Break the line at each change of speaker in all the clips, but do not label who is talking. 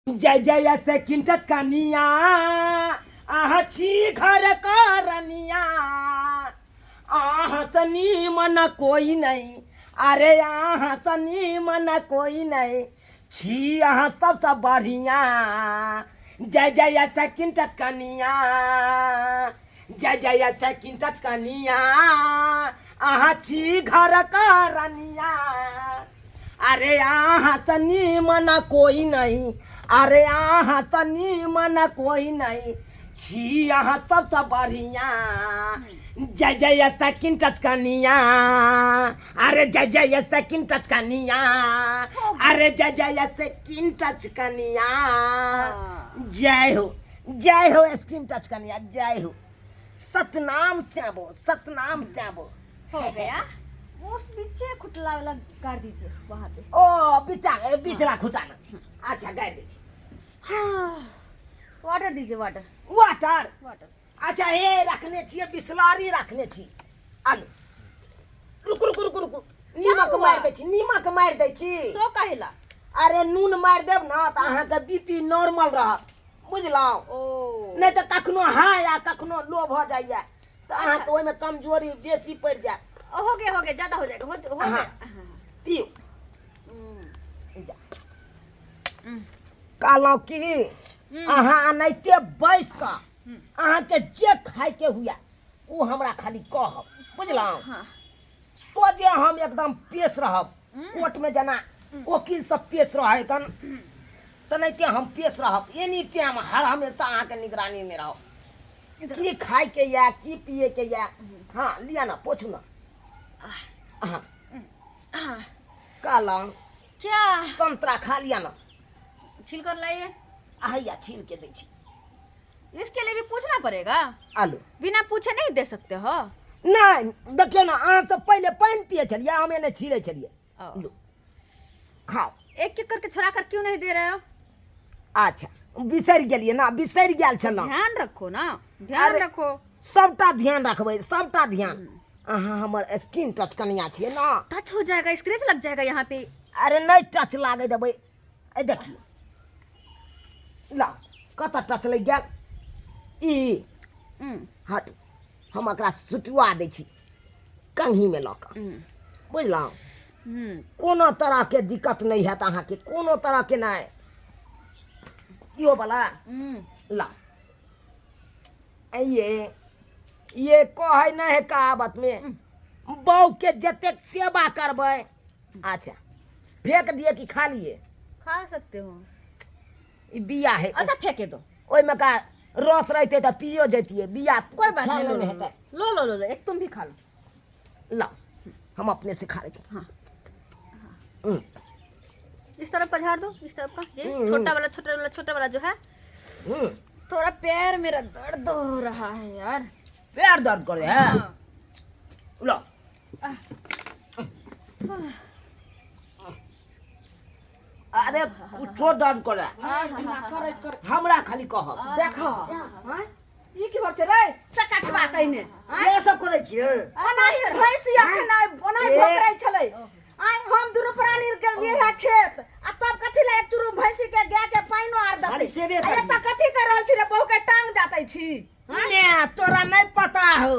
जय जय से किंचत कनिया, आहा छी घर करनिया, आहा सनी मन कोई नहीं, अरे आहा सनी मन कोई नहीं, छी अहाँ सबसँ बढ़िया। जय जय से किंचत कनिया, जय जय से किंचत कनिया, अहाँ छी घर करनिया, अरे अहाँ सनी मन कोई नहीं, अरे अहाँ सनी मन कोई नहीं, छी अहाँ सबसँ बढ़िया। जय जय सकिन टच कनिया, अरे जय जय सकिन टच कनिया, अरे जय जय सकिन टच कनिया। जय हो, जय हो स्किन टच कनिया, जय हो। सतनाम श्यामो, सतनाम श्यामो।
हो गया। उस बीचे खुटला वाला कर दीजिए वहाँ पे।
ओ बिचा बिचला खुटाना। अच्छा गाय दीजिए।
हाँ, वाटर दीजिए, वाटर।
वाटर?
वाटर।
अच्छा हे रखने छियै, बिसलारी रखने छी। आलू रुक रुक रुक रुक, नीमक
हुआ?
मारि दै छी, नीमक मारि दै छी।
सो कहेला?
अरे नून मारि देब ना तऽ अहाँके बीपी नॉर्मल रहत, बुझलहुँ?
ओ
नहि तऽ कखनो हाई आ कखनो लो भऽ जाइए, तऽ अहाँके ओहिमे कमजोरी बेसी पड़ि जायत।
हो गया, हो गया, ज्यादा हो जाएगा। हो
हाँ।
गया, हाँ।
पियू। जा। कहलहुँ कि अहाँ एनाहिते बैस कऽ अहाँके जे खायके हुए ओ हमरा खाली कहब, बुझलहुँ?
हाँ।
सोझे हम एकदम पेश रहब कोर्टमे, जेना वकील सब पेश रहै कन तेनाहिते हम पेश रहब। एनी टाइम हर हमेशा अहाँके निगरानीमे रहब। की खायके यऽ, की पियैके यऽ। हाँ लिअ ने, पोछू ने। हाँ कहलहुँ
क्या?
संतरा खा लिअ ने।
छील कर लाइए।
हैया छील के दै छी।
इसके लिए भी पूछना पड़ेगा।
आलू
बिना पूछे नहीं दे सकते हो।
नहि देखियौ ने, अहाँ सब पहिले पानि पियै छलियै, हम एने छीलै छलियै।
ओ।
लू खाओ।
एक एक करके छोड़ा कर क्यों नहीं दे रहे हो?
अच्छा बिसरि गेलियै ने, बिसरि गेल छलहुँ।
ध्यान रखो ना, ध्यान
अरे-
रखो।
सबटा ध्यान रखबै, सबटा ध्यान। अहाँ हमर स्किन टच कनिया छियै ने।
टच हो जाएगा, स्क्रैच लग जाएगा यहाँ पे।
अरे नहि टच लागै देबै। ए देखियौ, लाउ, कतऽ टच लागि गेल ई? हट, हम एकरा सुटुआ दै छी कंघीमे लऽ कऽ, बुझलहुँ? कोनो तरहके दिक्कत नहि हैत अहाँके, कोनो तरहके नहि। इहो बला ला। ये कहै नहि है कहावत में, बहू के जतेक सेवा करबै। अच्छा फेंक दिए कि खा लिए?
खा सकते हो।
ई बिया है।
अच्छा फेंके दो।
ओहिमे का रस रहते तऽ पियो जैतियै बिया।
कोई बात नहीं,
खानो
लो
नहि
लो
हेतै।
लो लो लो लो, एक तुम भी खा लो।
ला हम अपने से खा लेते।
हाँ।
हम्म।
इस तरफ का झाड़ दो, इस तरफ का ये छोटा वाला, छोटा वाला, छोटा वाला जो है। थोड़ा पैर मेरा दर्द हो रहा है यार।
पैर दर्द करे है?
हाँ।
लो। अरे कुछो दर्द करे हमरा खाली कहब।
देख, हाँ? ई की भर छै रे चकाठवा तैने?
ये सब करै छियै?
ओनाही भैंसी अखन ओनाही
ए।
भोकरै छलै। आइ हम दुनू प्राणी गेलियै रहे खेत आ तब कथी ले एक चुरू भैंसी के गाय के पानिओ आर देतै।
खाली सेवे
आ
करियै।
एतऽ कथी कर रहल छी रे? बहू के टांग जातै छी?
ने तोरा नहीं पता हो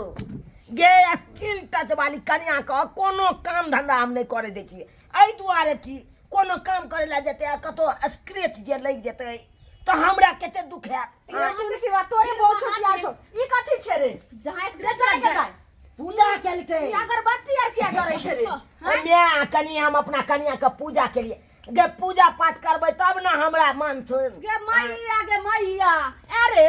गे, स्किन टच वाली कनिया के कोनो काम धंधा हम नहीं करे दै छियै। एहि दुआरे कि कोनो काम करे ला जेतै आ कतौ स्क्रैच जे लागि जेतै तऽ हमरा कते दुख हैत।
सिवा तोरे बहुत छोटिया छौ। ई कथी छै रे? जहाँ स्क्रैच लागि गेलै।
पूजा केलकै।
ई अगरबत्ती आर किया जरै छै रे?
माय कनि हम अपना कनिया के पूजा के लिए गे पूजा पाठ करबै तब ने हमरा मानथुन।
गे मैया, गे मैया, अरे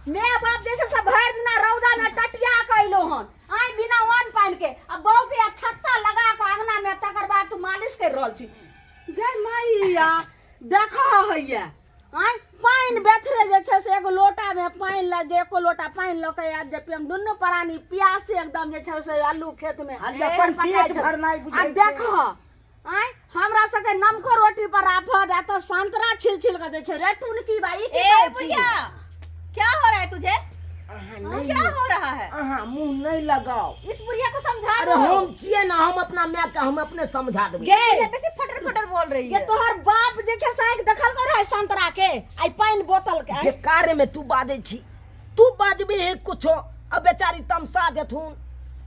my बाप जे छै से भरि दिना रौदा में टटिया के अइलो हन, आइ बिना अन्न पानि के, आ बहू के छत्ता लगा के अंगना में, तकर बाद तू मालिश कर रहल छी। गे मैया देख हैया, आइ पानि बेथरे जे छै से एगो लोटा में पानि लऽ जे एको लोटा पानि लऽ के आयत जे हम दुनू प्राणी प्यासे एकदम जे छै से आलू खेत में
खाली अपन पेट भरनाइ
आ
बुझै छै।
देख, आँय हमरा सबके नमको रोटी पर आफत आ तऽ संतरा छिल छिल के दै छै रे टुनकी बाई। की
ए
करै छी?
बुढ़िया, क्या हो रहा है तुझे?
अहाँ नहीं
क्या हो रहा है?
अहाँ मुंह नहीं लगाओ।
इस बुढ़िया को समझा
अरे
दो।
हम छियै ना, हम अपना माय के हम अपने समझा देबै।
गे
बुढ़िया बेसी फटर फटर बोल रही
ये
है।
तोहर बाप जे छै से आँखि देखल कर है संतरा के आई पानि बोतल के।
बेकारे में तू बाजै छी, तू बाजबे हे कुछो अब बेचारी तमसा जेथुन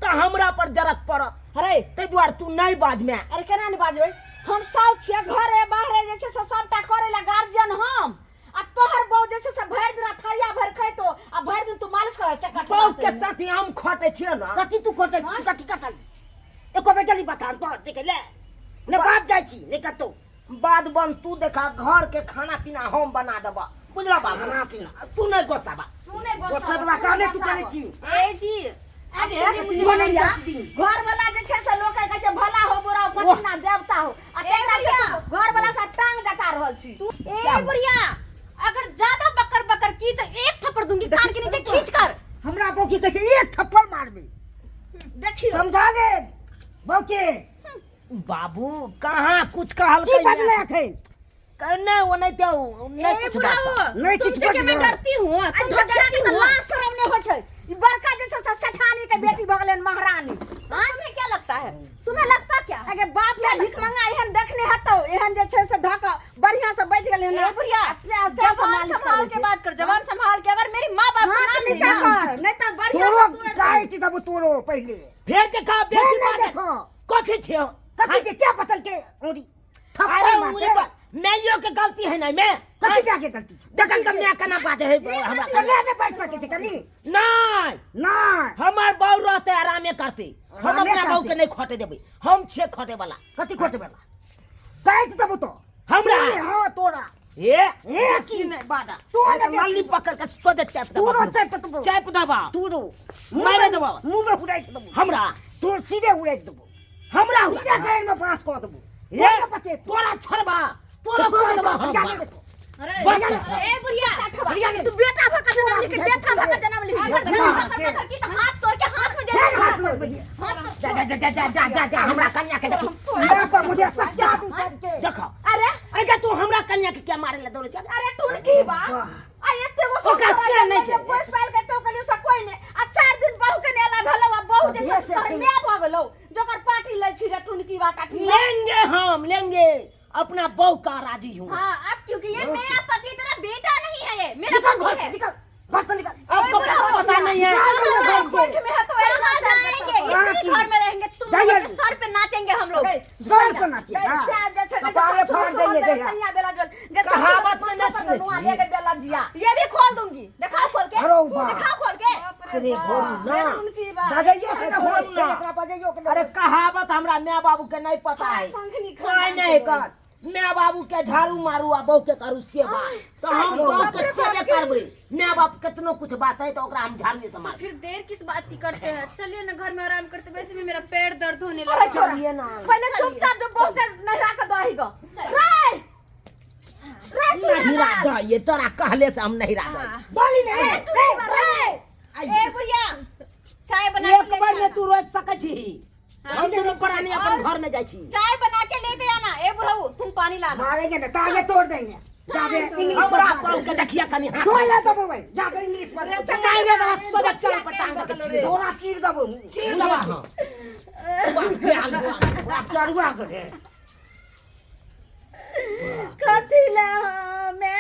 तऽ हमरा पर जरक पड़त।
अरे
ताहि दुआरे तू नहीं बाज माय।
अरे केना नहि बाजबै, हम साउथ छियै, घरे बाहरे जे छै से सबटा करै ला गार्जियन हम, आ तोहर बहू जे छै से भरि दिना थरिया भरि खैतो आ भरि दिन तू मालिश करै चक्का
बहू के साथी हम खटै छियै ना।
कथी तू खटै छी? तू कथी कटल? एको बेर गेली बथान पर देखे ले ने बाप जाइ छी ने कतौ।
बाद बन तू देखा, घर के खाना पीना हम बना देबा, बुझला बाबू?
खाना पीना।
तू नहीं गोसाबा।
तू नहि
गोसाबा कामे तू करै छी।
ए जी,
अरे
तू नहीं जाती।
घर वाला जे छै से लोक कहै छै भला हो बुरा हो पतिना देवता हो, आ तेकरा छै घर वाला से टांग जता रहल छी।
ए बुढ़िया, अगर ज्यादा बकर बकर की तो एक थप्पड़ दूंगी कान के नीचे खींच कर।
हमरा बहू के कहै छै एक थप्पड़ मारबे।
देखियो
समझा दे बहू के।
बाबू कहाँ कुछ कहल
की बजलै अखन?
करने वो नहीं तो नहीं
ए
कुछ बात।
बुढ़ाओ,
नहीं कुछ
तुमसे क्या मैं
बजलो।
डरती हूँ?
आ
तुमसे
धोछिया
डरती
के तऽ
हूँ?
लाज शरम नहि होइ छै, ई बड़का जे छै से सेठानी के बेटी भऽ गेलै महारानी।
हाँ, तुम्हें क्या लगता है? तुम्हें लगता क्या है?
अगे बाप रे भीख मंगा एहन देखने हेतौ, एहन जे छै से धऽ कऽ बढ़ियां से बैठ गेलै
ए बुढ़िया,
से
जबान
मालिश
संभाल
करै
के
छै।
बात कर, जबान संभाल के। अगर मेरी माँ बाप का
हाथ
नाम
नीचा
लेना।
कर, नहीं तऽ बढ़ियां
तोरो
से तोड़ि
गाय छी तब तोरो पहिले।
फेर देखा
फेर
बेटी
नहि
बाजै।
देखो।
कथी छियौ?
कथी छै क्या बतल के औरी? थप्पड़
अरे
मारते।
उंगली पर मैयो के गलती है ना मैं।
कथी क्या के गलती छै?
देखल के मैं केना बाजै है हमरा।
कन्या नहि बाजि सकै छै कनी।
नहीं
नहि
हमर बहू रहते आरामे करते, हम
आरामे
अपना बहू के
करतै।
नहीं खोटे देबै, हम छियै खोटे वाला।
कथी खोटे वाला? काटि देबौ तो।
हमरा?
हाँ तोरा।
ए
ए,
की नहीं बाजा।
तोरा
एक लाली पकड़ के सोझे चाप दबा।
तोरो चापि देबौ।
चाप दबा।
तोरो।
मारे देबौ।
मुँह में उड़ाइ देबौ।
हमरा?
तोर सीधे उड़ाइ देबौ।
हमरा
सीधे गाड़ में बाँस कऽ देबौ।
ए,
कोन पते?
तोरा छोड़बा, तोरा कऽ देबा हम।
अरे
बस।
ए बुढ़िया,
बढ़िया
तू बेटा भऽ कऽ जनम ली बेटा भऽ कऽ जनम ली।
अगर ज्यादा बकर बकर की तो हाथ तोड़ के हाथ में दे
फेर
दूंगी।
हाथ लगबै छै।
जा जा जा जा जा जा जा हमरा कन्या के देखी।
मेरा पर मुझे सच्चा दू सबके।
देखो।
अरे
अरे जा, तू हमरा कन्या के क्या मारे ला दौड़े छ?
अरे टुनकी बा आ एते गो
ओकरा से नहीं
के पैस पाइल के तो कहलियो से कोई नहीं, आ 4 दिन बहू के नेला भेलौ आ बहू जे
तभिए
छै
से
तोहर
अखन-
माय भऽ गेलौ, जोकर पार्टी लै छी रे टुनकी बा काठी।
लेंगे हम लेंगे, अपना बहू का राजी हूँ।
हाँ अब क्योंकि ये मेरा पति तेरा बेटा नहीं है, ये मेरा
निकल
पति
घर से
है।
निकल, घर से निकल।
आपको
बुरा हो
पता नहीं है।
निकल घर से।
कोख में है तो
कहाँ जाएंगे?
हाँ,
इसी
की?
घर में रहेंगे, तुम
जाइए।
लोग के सर पे नाचेंगे हम लोग।
सर पे नाचिएगा। कपारे फाड़ देंगे जहिया।
कहावत में नहीं सुनै छी।
ये भी खोल दूंगी, दिखाओ खोल के,
अरे बा।
दिखाओ खोल के।
अरे बोल ना।
बजैयो के ना होश छै एकरा, बजैयो के ना।
अरे कहावत हमरा माय बाबू के नहीं पता है।
शंखनी
काय नहीं कर, माय बाबू के झाड़ू मारू आ बहू के करू सेवा, तो हम बहू के सेवे करबै। माय बाप कितनो कुछ बात है तो ओकरा हम झाड़ू से मारबै।
फिर देर किस बात की करते हैं? चलिए ना घर में आराम करते, वैसे भी मेरा पैर दर्द होने
अरे
लगा।
छोरा,
चलिए ना।
पहिले चुपचाप जो बहू के नहरा के दही गो। रे रे चुरा
नहीं रा दही, ये तोरा कहले से हम नहीं रा दही।
बोली ने
रे टुनकी
ए बुढ़िया, चाय बना के
एक
लेके
बार में
आना।
तू रोक सकै छी, हम दुनू प्राणी अपन घर में जाइ छी।
चाय बना के लेते आना। ए बुढ़ऊ, तुम पानी लाना।
मारेंगे ना तागे तोड़ देंगे जाके इंग्लिश
हमरा
बता
बहू के देखिया कनी हाथ।
तोड़ ले देबो भाई जाके इंग्लिश बता।
नहीं नहीं दबा, सोझे चाल पर टांग के चीर।
तोरा चीर देबो।
चीर दबा हम। बाप के आलू।
बाप तरुआ करे।
कथी ले हमे